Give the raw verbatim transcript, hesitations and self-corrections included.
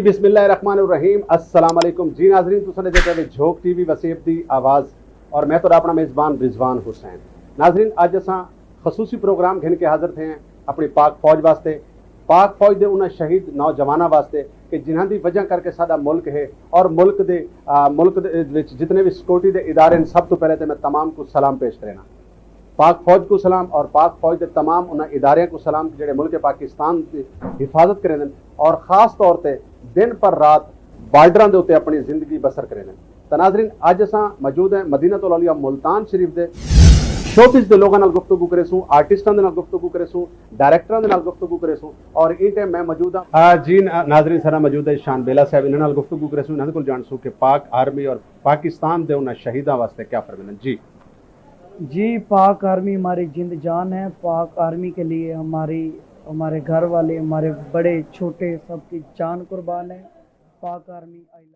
بسم اللہ الرحمن الرحیم۔ السلام علیکم جی ناظرین، تساں ݙیہدے پئے جھوک ٹی وی وسیب دی آواز، اور میں تہاݙا اپݨا میزبان رضوان حسین۔ ناظرین، اڄ اساں خصوصی پروگرام گھن کے حاضر تھئے ہیں اپݨی پاک فوج واسطے، پاک فوج دے انہاں شہید نوجواناں واسطے کہ جنہاں دی وجہ کر کے ساݙا ملک ہے، اور ملک دے آ، ملک دے وچ جتنے بھی سیکورٹی دے ادارے ہیں، سب توں پہلے تے میں تمام کوں سلام پیش کرینا، پاک فوج کوں سلام اور پاک فوج دے تمام انہاں اداریاں کوں سلام کہ جڑے ملک پاکستان دی حفاظت کریندن اور خاص طور تے دن پر رات بارڈراں دے اتے اپݨی زندگی بسر کریندن۔ تاں ناظرین، اڄ اساں موجود ہیں مدینۃ الاولیاء ملتان شریف دے۔ شوبز دے لوگاں نال گفتگو کریسوں، آرٹسٹاں دے نال گفتگو کریسوں، ڈائریکٹراں دے نال گفتگو کریسوں، اور ایں ٹائم میں موجود ہاں آ، جی نا-، ناظرین، سارا موجود ہے شان بیلا صاحب، انہاں نال گفتگو کریسوں، انہاں دے کول جانسوں کہ پاک آرمی اور پاکستان دے انہاں شہیداں واسطے کیا فرمیندن جی۔ جی، پاک آرمی ہماری جند جان ہے۔ پاک آرمی کے لیے ہماری، ہمارے گھر والے، ہمارے بڑے چھوٹے، سب کی جان قربان ہے۔ پاک آرمی، I love